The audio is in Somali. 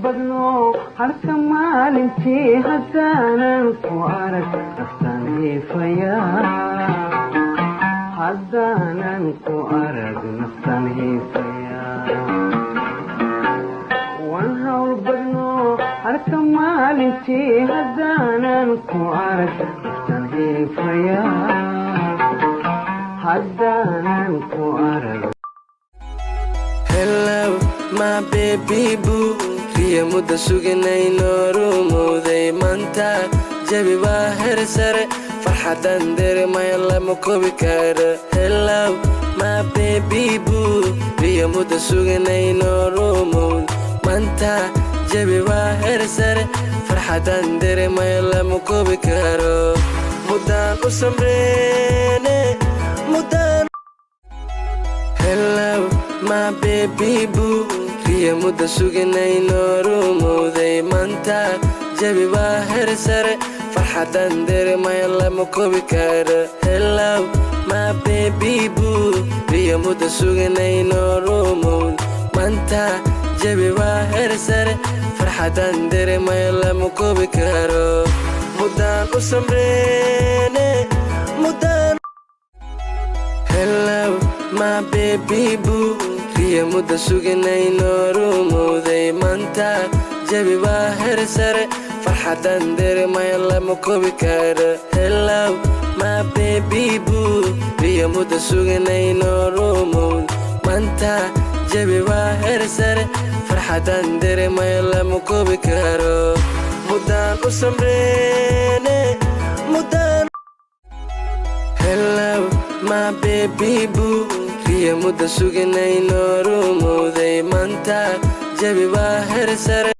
badno harka maalintii, haddaanan ku arag naftan hiifaya. Haddaanan ku arag naftan hiifaya. Waan hawl badno harka maalintii, haddaanan ku arag naftan hiifaya. Haddaanan ku arag. Hello, my baby boo. Riya mudda suginayno rumowday maanta. Jawi waa heer sare, farxadan dareemaya lama koobi karo. Hello, my baby boo. Riya mudda suginayno rumowday maanta. Jawi waa heer sare, farxadan dareemaya lama koobi karo. Muddaan u samreene, muddaan. Hello, my baby boo. Riya mudda suginayno rumowday maanta. Jawi waa heer sare, farxadan dareemaya lama koobi karo. Hello, my baby boo. Riya mudda suginayno rumowday maanta. Jawi waa heer sare, farxadan dareemaya lama koobi karo. Muddaan u samreene, muddaan. Hello, my baby boo. Riya mudda suginayno rumowday maanta. Jawi waa heer sare, farxadan dareemaya lama koobi karo. Hello, my baby boo. Riya mudda suginayno rumowday maanta. Jawi waa heer sare, farxadan dareemaya lama koobi karo. Muddaan u samreene, muddaan. Hello, my baby boo. Riya mudda suginayno rumowday maanta. Jawi waa heer sare.